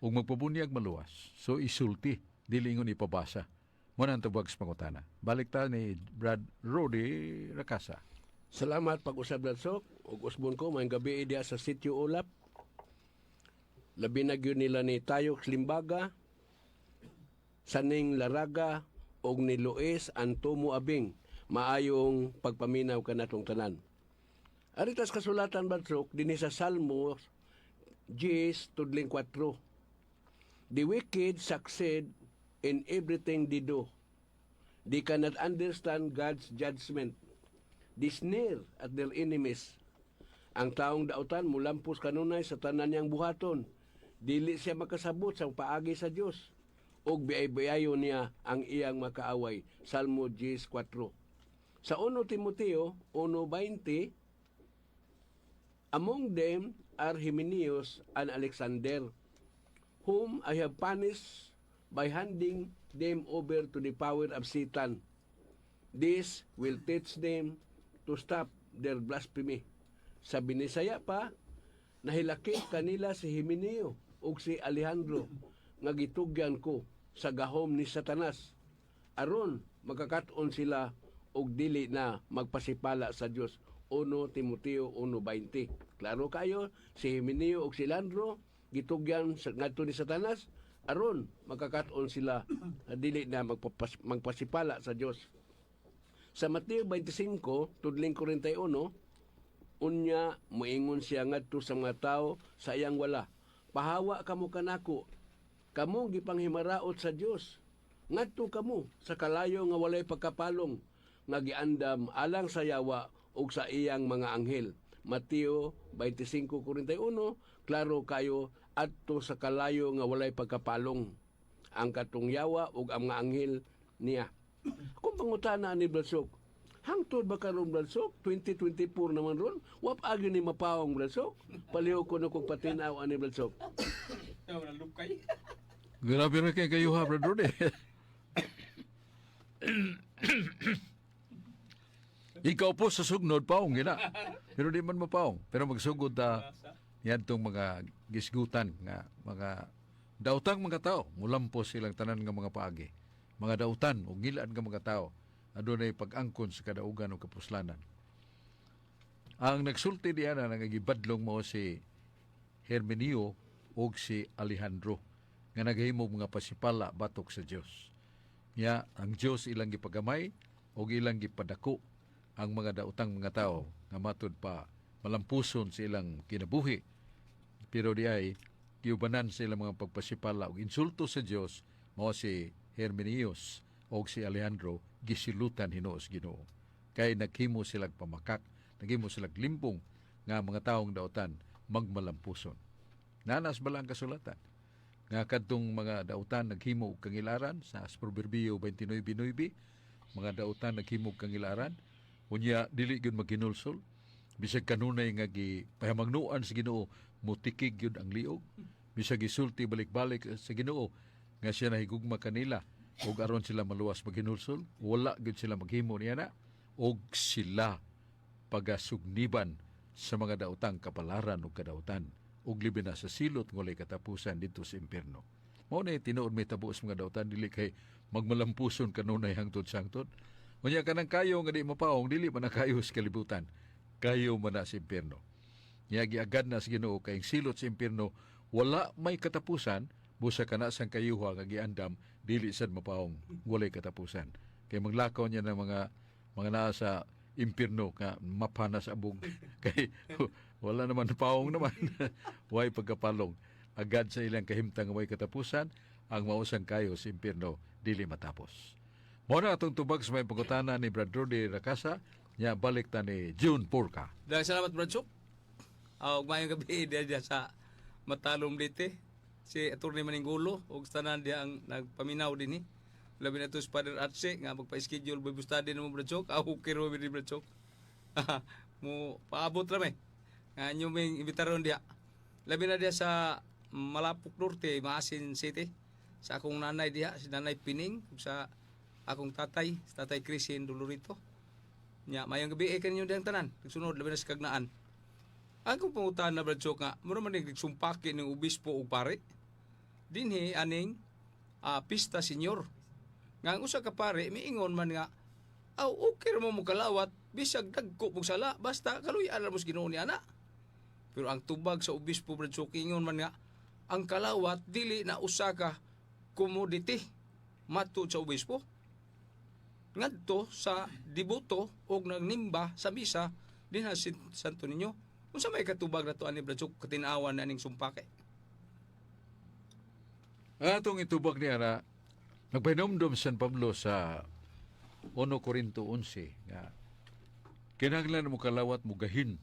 ug magpabunyag, maluwas." So isulti, dili ingon ipabasa. Mo na ang tubag sa pangutana. Balik ta ni Brad Rody Rakasa. Salamat pag-usab, Brad Sok. Ug usbon ko, maayong gabi diya sa Sitio Ulap. Labi na gyud nila ni Tayok Limbaga, Saning Laraga ug ni Luis Antomo Abing. Maayong pagpaminaw kanatong tanan. Aritas kasulatan, Brad Sok, dinhi sa Salmo 10 tudling 4. The wicked succeed in everything they do. They cannot understand God's judgment. They sneer at their enemies. Ang taong dautan mulampos kanunay sa tanan niyang buhaton. Dili siya makasabot sa paagi sa Dios. Og biay-biayon niya ang iyang makaaway. Salmo 10:4. Sa 1 Timoteo 1:20, "Among them are Hymenaeus and Alexander, whom I have punished by handing them over to the power of Satan. This will teach them to stop their blasphemy." Sa Binisaya pa, nahilakip kanila si Himeneo ug si Alejandro nga gitugyan ko sa gahom ni Satanas aron makakat-on sila og dili na magpasipala sa Dios. 1 Timoteo 1:20. Klaro kayo, si Himeneo ug si Alejandro gitugyan sa ngadto ni Satanas aron makakat-on sila na dili na magpasipala sa Dios. Sa Mateo 25, tudling 41, "Unya moingon siya ngadto sa mga tawo sa iyang wala, 'Pahawa kamo kanako, kamo gipanghimaraot sa Dios. Ngadto kamo sa kalayo nga walay pagkapalong nga giandam alang sa yawa ug sa iyang mga anghel.'" Mateo 25:41, klaro kayo, adto sa kalayo nga walay pagkapalong ang katong yawa ug ang mga anghel niya. Kung pangutana ni Blasok, hangtod ba karon, Blasok? 2024 naman ron, wa pa gyud ni mapawong, Blasok. Palihog ko na kung patinaw ani, Blasok. Lukay. Grabe ra kay kayo ha, Brother Rudy. Ikaw po sa sugnod, paong gina. Pero di man mapaong. Pero magsugod ta tong mga gisgutan nga mga dautang mga tao, mulampos silang tanan nga mga paagi. Mga dautan ug ngilaan nga mga tao adunay pag-angkon sa kadaugan ug kapuslanan. Ang nagsulti diana nga gibadlong mao si Herminio ug si Alejandro nga naghimo mga pasipala batok sa Dios. Nya ang Dios ilang gipagamay ug ilang gipadako ang mga dautang mga tao nga matud pa malampuson sa ilang kinabuhi. Pero di ay giubanan sa ilang mga pagpasipala ug insulto sa Dios, mao si Herminius ug si Alejandro gisilutan hinuos Ginoo. Kay naghimo silag pamakak, naghimo silag limbong nga mga taong dautan magmalampuson. Nanas bala ang kasulatan nga kadtong mga dautan naghimo og kangilaran sa Proverbio 29:9, mga dautan naghimo og kangilaran, unya dili gyud maghinulsol bisag kanunay nga gipahamangnoan sa Ginoo, mutikig gyud ang liog bisag gisulti balik-balik sa Ginoo nga siya nahigugma kanila ug aron sila maluwas maghinulsol, wala gyud sila maghimo niya na og sila pagasugniban sa mga daotang kapalaran ug kadautan ug libi na sa silot nga walay katapusan didto sa impierno. Mao na tinuod may tabo sa mga dautan, dili kay magmalampuson kanunay hangtod sa hangtod. Unya kanang kayo nga di mapaong, dili man na kayo sa kalibutan. Kayo man na sa impierno. Nya giagad na sa Ginoo kay ang silot sa impierno wala may katapusan, busa kana sang kayuha nga giandam dili sad mapaong, walay katapusan. Kay maglakaw niya ng mga naa sa impierno nga mapana sa abog kay wala naman paong naman, way pagkapalong. Agad sa ilang kahimtang nga way katapusan, ang mausang kayo sa impierno dili matapos. Mao na atong tubag sa may pangutana ni Brad Rudy Rakasa. Nya balik ta ni June Porca. Dahil salamat, Brad Sok. Ug maayong gabi diya sa Matalom Leyte. Si Attorney Maninggulo ug tanan diya ang nagpaminaw dinhi. Labi na to si Father Atse nga magpa-schedule Bible study namo, Brad Sok. Ako kiro ni Brad Sok. Mo paabot ra may. Nga inyo ming imbitaron diha. Labi na diha sa Malapok Norte, Maasin City. Sa akong nanay diha, si Nanay Pining, ug sa akong tatay, si Tatay Crisin Dolorito. Nya, mayong gabi eh kaninyo diyang tanan. Nagsunod, labi na sa kagnaan. Ang kong pangutana, Brad Sok, nga, mura man nagsumpaki ng obispo ug pare. Dinhi aning pista senyor. Nga ang usa ka pare miingon man nga aw okay ra mo mokalawat bisag dagko mong sala, basta kaluy-an ra mo sa Ginoo ni ana. Pero ang tubag sa obispo, Brad Sok, ingon man nga ang kalawat dili na usa ka commodity matud sa obispo ngadto sa deboto og nagnimba sa misa dinha sa Santo Niño. Unsa may katubag nato ani, Brad Sok, katinawan na ning sumpake? Ang atong itubag niya na Nagpahinumdom San Pablo sa 1 Corinto 11 nga kinahanglan mo kalawat mo gahin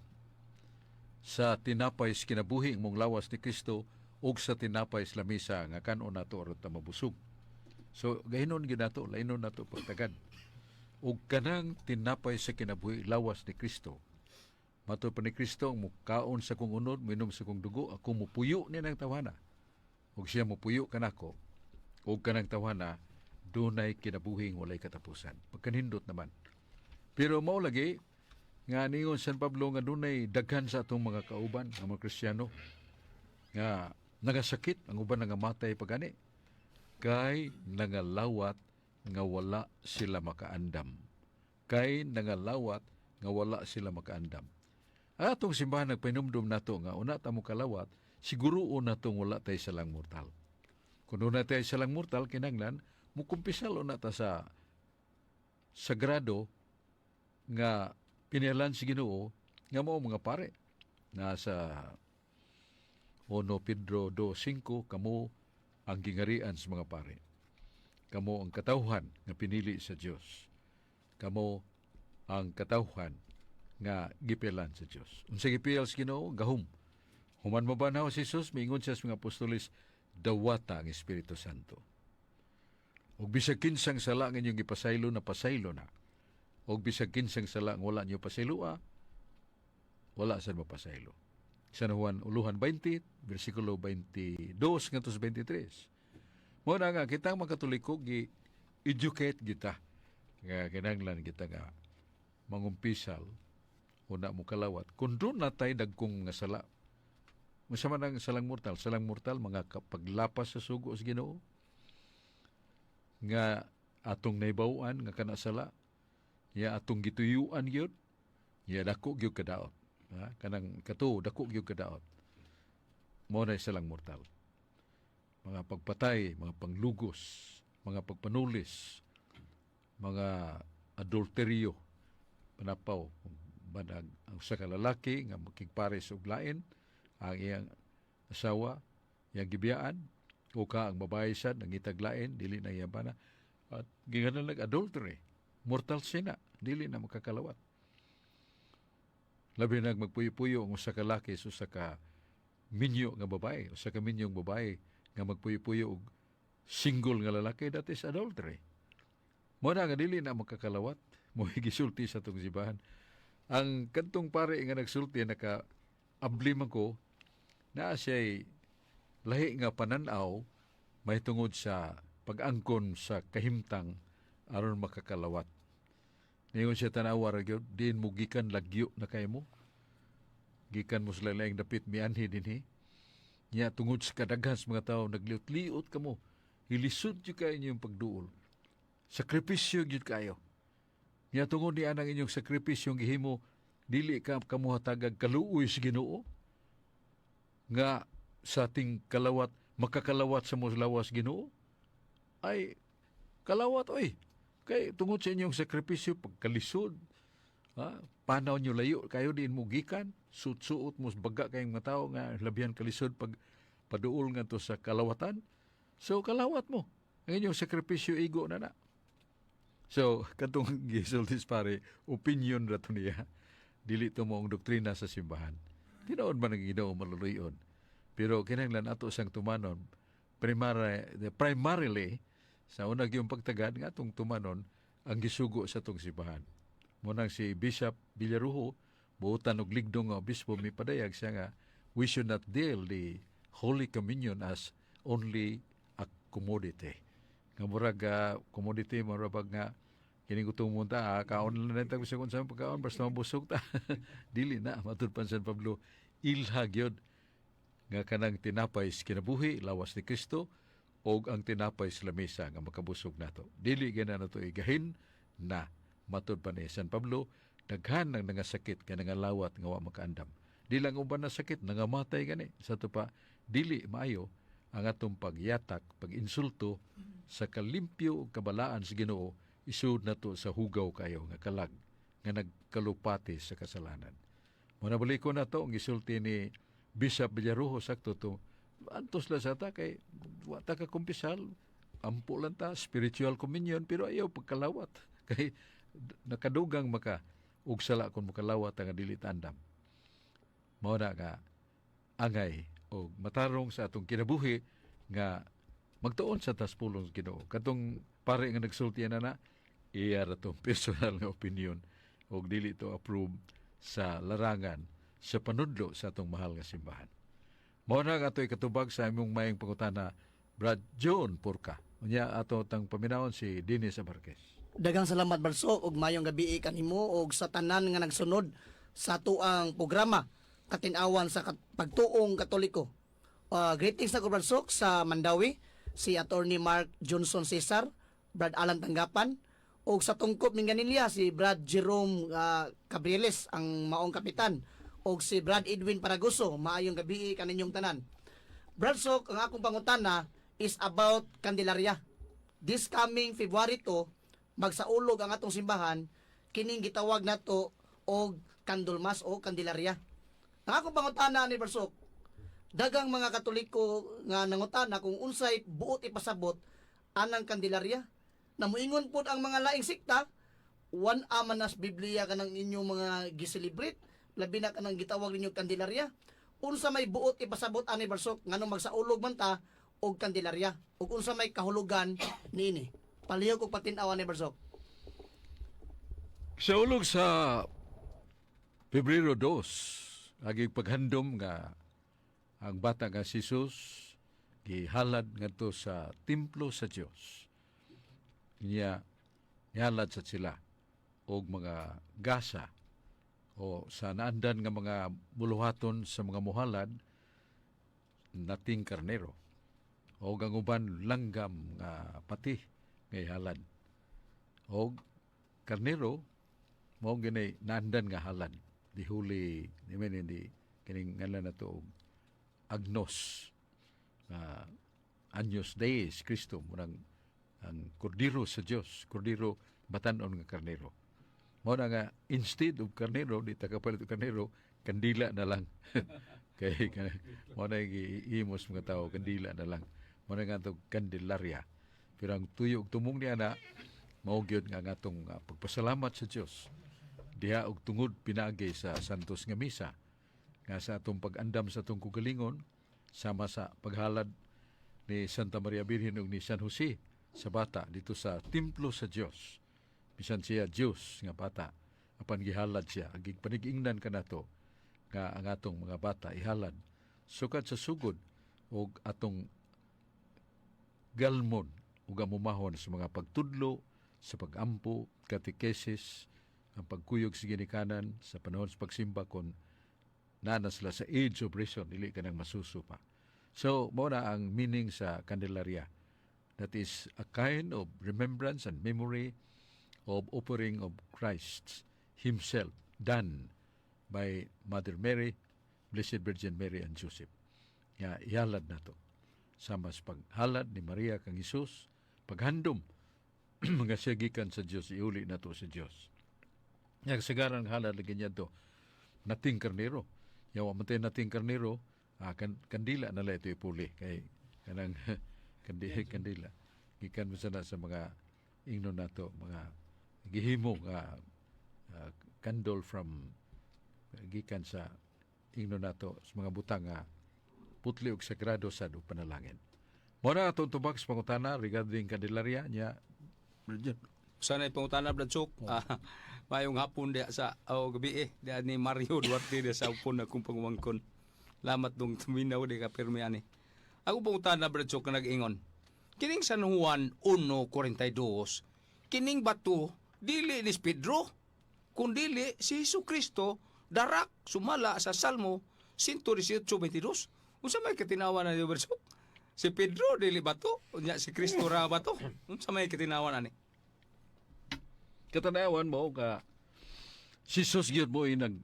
sa tinapay sa kinabuhi ang mong lawas ni Kristo ug sa tinapay sa lamisa nga kan-on nato aron ta mabusog. So gahinon gyud nato, lainon nato pagtagad. Ug kanang tinapay sa kinabuhi, lawas ni Kristo. Matod pa ni Kristo, ang mukaon sa kong unod, minom sa kong dugo, ako mupuyo ni nang tawana. Ug siya mupuyo kanako, ug kanang tawana, dunay kinabuhing walay katapusan. Pagkanindot naman. Pero mao lagi nga ningon San Pablo nga dunay daghan sa atong mga kauban, ang mga Kristiyano, nga nagasakit, ang uban nangamatay pagani, kay nangalawat nga wala sila makaandam. Kay nangalawat nga wala sila makaandam. Ang atong simbahan nagpahinumdum nato nga una ta mo kalawat, siguro natong wala tay salang mortal. Kung una tay salang mortal, kinanglan, mukumpisal una ta sa sagrado nga pinilan si Ginoo nga mao mga pare. Nasa 1 Pedro 2:5, kamo ang gingarian sa mga pare. Kamo ang katawhan nga pinili sa Dios. Kamo ang katawhan nga gipilan sa Dios. Unsa gipil sa Ginoo? Gahom. Human mabanhaw si Jesus, miingon siya sa mga apostoles, dawata ang Espiritu Santo. Ug bisag kinsang sala nga inyong gipasaylo, na pasaylo na. Ug bisag kinsang sala nga wala niyo pasayloa, wala sad mapasaylo. San Juan uluhan 20, versikulo 22 ngadto sa 23. Mao na nga kitang mga Katoliko gi educate kita nga kinahanglan kita nga mangumpisal una mo kalawat kung doon na tay dagkong nga sala. Unsa man ang salang mortal? Salang mortal, mga paglapas sa sugo sa Ginoo nga atong naibaw-an nga kana sala ya atong gituyuan gyud ya dako gyud kadaot, ha? Kanang kato dako gyud kadaot, mo na salang mortal, mga pagpatay, mga panglugos, mga pagpanulis, mga adulteryo, panapaw banag ang usa ka lalaki nga makigpares og lain ang iyang asawa, iyang gibiyaan, o ka ang babae sad nangitag lain, dili na iyang bana at ginganan nag adultery, mortal sin na, dili na makakalawat. Labi nag magpuyo-puyo ang usa ka laki sa usa ka minyo nga babae, usa ka minyong babae nga magpuyo-puyo og single nga lalaki, that is adultery. Mo na nga dili na makakalawat mo, gisulti sa atong simbahan. Ang kantong pare nga nagsulti, naka abli man ko naa siya'y lahi nga pananaw may tungod sa pag-angkon sa kahimtang aron makakalawat. Ningon siya, tanawa ra gyud diin mo gikan, lagyo na kay mo. Gikan mo sa laing dapit mianhi dinhi. Nya tungod sa kadaghan sa mga tao nagliot-liot kamo. Hilisod jud kayo inyong pagduol. Sakripisyo gyud kayo. Nya tungod ni anang inyong sakripisyo gihimo, dili ka kamo hatagag kaluoy sa Ginoo nga sa ating kalawat makakalawat sa mo lawas Ginoo, ay kalawat oy, kay tungod sa inyong sakripisyo, pagkalisod, ha, panaw nyo layo kayo diin mo gikan, suot-suot mo baga kayong mga tao nga labihan kalisod pag paduol nga to sa kalawatan, so kalawat mo ang inyong sakripisyo, igo na na. So katong gisultis pare, opinion ra to niya, dili to mo ang doktrina sa simbahan. Tinuod man ang Ginoo maluluyon, pero kinahanglan ato siyang tumanon primarily sa unang yung pagtagad nga atong tumanon ang gisugo sa atong simbahan. Munang si Bishop Villarujo, buotan og ligdong nga obispo, mipadayag siya nga we should not deal the Holy Communion as only a commodity. Nga murag commodity, murag nga kining gutom ta, kaon lang na bisag unsa man pagkaon basta mabusog ta. Dili na matud pa San Pablo, ilha gyud nga kanang tinapay sa kinabuhi, lawas ni Kristo, og ang tinapay sa lamesa nga makabusog nato. Dili gyud na nato igahin na matud pa ni San Pablo, daghan ang nangasakit kay nangalawat nga wa makaandam. Di lang uban na sakit, nangamatay gani. Sa to pa, dili maayo ang atong pagyatak, pag-insulto sa kalimpyo ug kabalaan sa Ginoo isud nato sa hugaw kayo nga kalag nga nagkalupati sa kasalanan. Muna balik ko na to ang gisulti ni Bishop Villarujo, sakto to, antos lang sa ta kay wa ta ka kumpisal. Ampo lang ta, spiritual communion, pero ayaw pagkalawat. Kay nakadugang maka og sala kung makalawat ang dili tandam. Mao na nga angay og matarong sa atong kinabuhi nga magtuon sa tas pulong sa Ginoo. Katong pare nga nagsulti na na, iya ra tong personal nga opinion og dili to approve sa larangan sa panudlo sa atong mahal nga simbahan. Mao na nga ato'y katubag sa imong maayong pangutana, Brad John Porca. Unya ato tang paminawon si Dennis Abarquez. Daghang salamat, Brad Sok, ug maayong gabi kanimo og sa tanan nga nagsunod sa atuang programa Katin-awan sa Pagtuong Katoliko. Greetings na ko, Brad Sok, sa Mandawi, si Attorney Mark Johnson Cesar, Brad Alan Tanggapan ug sa Tungkop Mingganilla si Brad Jerome Cabrieles, ang maong kapitan, ug si Brad Edwin Paragoso. Maayong gabi kaninyong tanan. Brad Sok, ang akong pangutana is about Candelaria. This coming February 2, magsaulog ang atong simbahan kining gitawag nato og Candlemas o Candelaria. Ang akong pangutana ni Brad Sok, daghang mga Katoliko nga nangutana kung unsay buot ipasabot anang Candelaria. Na muingon pod ang mga laing sikta, wan aman nas Biblia kanang inyong mga giselebrate, labi na kanang gitawag ninyo Candelaria. Unsa may buot ipasabot ani, Brad Sok, nganong magsaulog man ta og Candelaria ug unsa may kahulugan niini? Palihog og patin-awan ni Brad Sok. Sa ulog sa Pebrero 2, agi paghandom nga ang bata nga si Jesus gihalad ngadto sa templo sa Dios. Niya nihalad sa sila og mga gasa o sa naandan nga mga buluhaton sa mga muhalad, nating karnero o ang uban langgam nga pati nga ihalad og karnero mao gini naandan nga halad, di huli ni men di kining ngalan na to og Agnos nga Agnus Dei Cristo, munang ang kordero sa Dios, kordero, batanon nga karnero. Mao na nga instead of karnero, di ta kapalit og karnero, kandila na lang, kay mao na giimos mga tao, kandila na lang. Mao na nga to Candelaria. Pero ang tuyo ug tumong niya na mao gyud nga atong pagpasalamat sa Dios diha og tungod pinaagi sa Santos nga Misa nga sa atong pag-andam sa atong kugalingon sama sa paghalad ni Santa Maria Birhen ug ni San Jose sa bata dito sa templo sa Dios. Bisan siya Dios nga bata, apan gihalad siya. Agig panigingnan kanato nga ang atong mga bata ihalad sukad sa sugod ug atong galmon ug amumahon sa mga pagtudlo, sa pagampo, katekesis, ang pagkuyog sa ginikanan sa panahon sa pagsimba kon naa sila sa age of reason, dili ka nang masuso pa. So, mao na ang meaning sa Candelaria. That is a kind of remembrance and memory of offering of Christ Himself done by Mother Mary, Blessed Virgin Mary and Joseph. Nga ihalad nato. Sama sa paghalad ni Maria kang Hesus, paghandom mga siya gikan sa Dios, iuli nato sa Dios. Nga kasagaran halad lagi niya to nating karnero. Yawa man tayo nating karnero, kandila na lang ito ipuli kay kanang kandila. Gikan mo sana sa mga ingno nato, mga gihimo nga candle from gikan sa ingno nato sa mga butang nga putli og sagrado sa ug panalangin. Mao na atong tubag sa pangutana regarding Candelaria niya. Sanay pangutana, Brad Sok. Maayong hapon diha sa o gabi eh diha ni Mario Duarte diha sa upon akong pangumangkon. Lamat dong tuminaw di ka pirmi ani. Ako pangutana, Brad Sok, nga nag-ingon. Kining San Juan 1:42, kining bato dili ni Pedro kundili si Hesus Kristo darak sumala sa Salmo 118:22. Unsa may katinawan na ni, Brad Sok? Si Pedro dili bato, unya si Kristo ra bato. Unsa may katinawan ani? Katanawan mo ka si Jesus gyud mo nag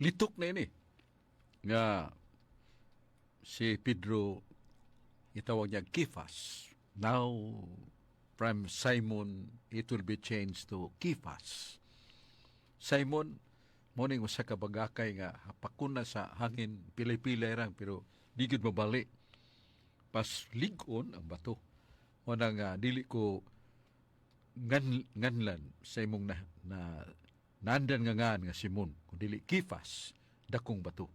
litok na ini nga si Pedro itawag niya Kefas. Now from Simon it will be changed to Kefas. Simon mo ning usa ka bagakay nga hapakon na sa hangin, pilay-pilay rang, pero di gyud mabali. Pas lig-on ang bato. Mo na nga dili ko nganlan sa imong na nandan nga ngan nga Simon, kun dili Kifas, dakong bato.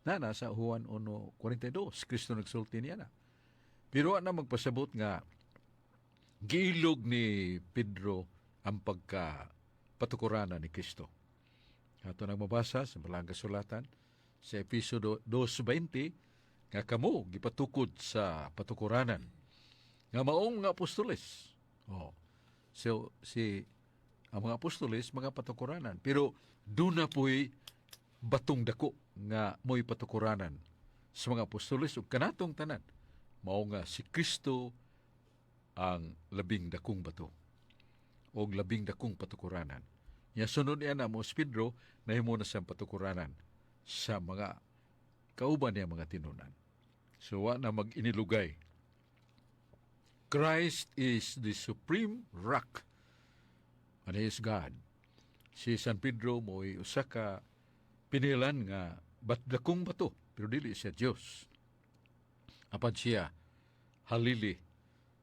Na nasa Juan 1:42, Kristo nagsulti niya na. Pero na magpasabot nga giilog ni Pedro ang pagka patukuranan ni Kristo. Ato nang mabasa sa Balaang Kasulatan sa Episo 2:20 nga kamo gipatukod sa patukuranan nga maong nga apostoles. Oh. So si ang mga apostoles mga patukuranan, pero duna po'y batong dako nga mo'y patukuranan sa mga apostoles ug kanatong tanan, mao nga si Kristo ang labing dakong bato o labing dakong patukuranan. Nya sunod niya na mo si Pedro, nahimo na siyang patukuranan sa mga kauban niya mga tinunan. So wa na mag-inilugay. Christ is the supreme rock and He is God. Si San Pedro mo'y usa ka pinilan nga bat dakong bato, pero dili siya Dios. Apan siya halili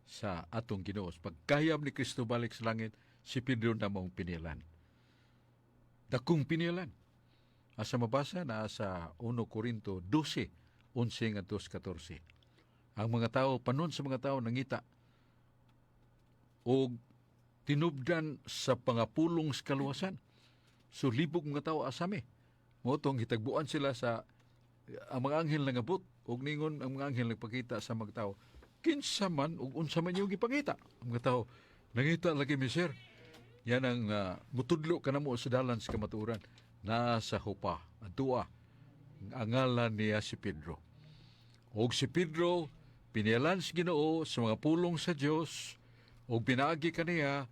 sa atong Ginoo. Pagkayab ni Kristo balik sa langit, si Pedro na maong pinilan. Dakong pinilan. Asa mabasa na sa 1 Korinto 12, 11 ngadto 14. Ang mga tao, panon sa mga tao nangita og tinubdan sa pangapulong sa kaluwasan. So libog mga tao asami. Mao tong hitagbuan sila sa ang mga anghel nangabot og ningon ang mga anghel nagpakita sa mga tao. Kinsa man ug unsa man yung gipangita. Ang mga tao nangita lagi mi, sir. Yan ang mutudlo kanamo sa dalan sa kamatuoran. Nasa Jopa, adtua. Ang ngalan niya si Pedro. Og si Pedro pinialan sa Ginoo sa mga pulong sa Dios og pinaagi kaniya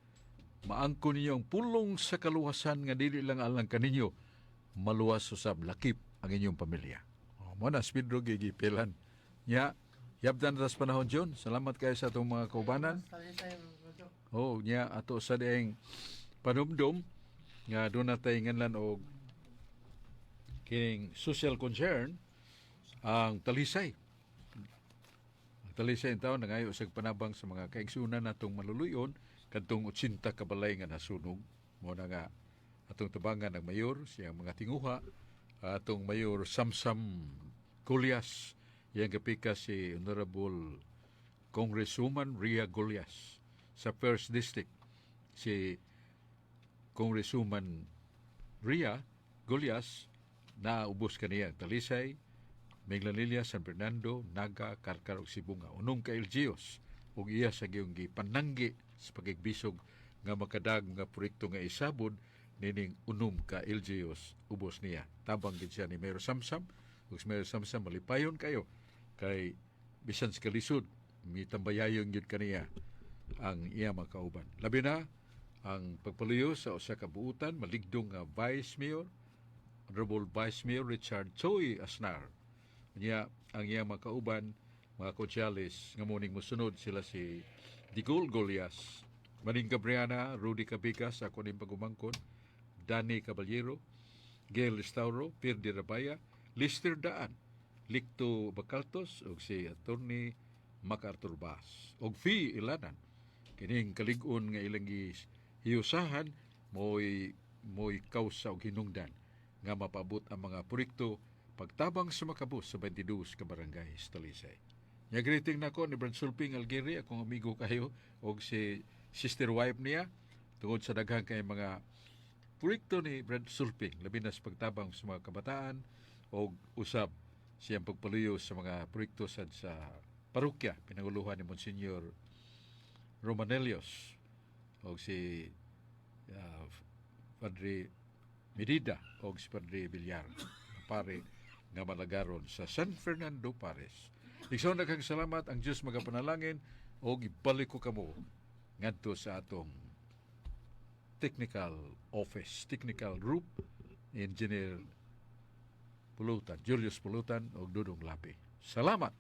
maangkon ninyo ang pulong sa kaluwasan nga dili lang alang kaninyo, maluwas usab lakip ang inyong pamilya. O, mo na si Pedro gigipilan. Nya, yabdan na tas panahon, John. Salamat kayo sa atong mga kaubanan. Oh, nya ato sa dieng panumdum nga doon natay nganlan og kining social concern ang Talisay. Ang Talisay taon nangayo sa panabang sa mga kaigsunan natong maluluyon kadtong 80 ka balay nga nasunog. Mo na nga atong tabangan ang mayor, siyang mga tinguha, atong Mayor Samsam Golias, iyang kapika si Honorable Congresswoman Ria Golias sa First District. Si Congresswoman Ria Golias na ubos kaniya ang Talisay, Minglanilla, San Fernando, Naga, Carcar ug Sibonga. Unong ka LGUs ug iya sa giyong gipananggi sa pagigbisog nga makadag nga proyekto nga isabod nining unom ka LGUs ubos niya. Tabang gid siya ni Mayor Samsam ug si Mayor Samsam malipayon kayo kay bisan sa kalisod mitambayayon gyud kaniya ang iya mga kauban. Labi na ang pagpaluyo sa usa ka buutan maligdong nga Vice Mayor, Honorable Vice Mayor Richard Choi Asnar. Niya ang iya mga kauban, mga kotsyalis nga muning mosunod sila si Digol Golias, Maning Gabriana, Rudy Cabigas, ako ning pagumangkon, Danny Caballero, Gail Estauro, Pierre Rabaya, Lister Daan, Licto Bacaltos ug si Attorney MacArthur Bass. Og Fee Ilanan, kining kalig-on nga ilang hiyusahan mo'y kausa og hinungdan nga mapabot ang mga proyekto pagtabang sa makabos sa 22 ka barangay sa Talisay. Nya greeting nako ni Brad Sulping Algeri, akong amigo kayo, og si sister wife niya, tungod sa daghang kay mga proyekto ni Brad Sulping, labi na sa pagtabang sa mga kabataan og usab siyang pagpaluyo sa mga proyekto sad sa parokya pinanguluhan ni Monsignor Romanelios og si Padre Medida og si Padre Villar, pare nga malagaron sa San Fernando Pares. Igsoon, daghang salamat, ang Dios magapanalangin og ibalik ko kamo ngadto sa atong technical office, technical group, Engineer Pulutan, Julius Pulutan og Dudong Lapi. Salamat.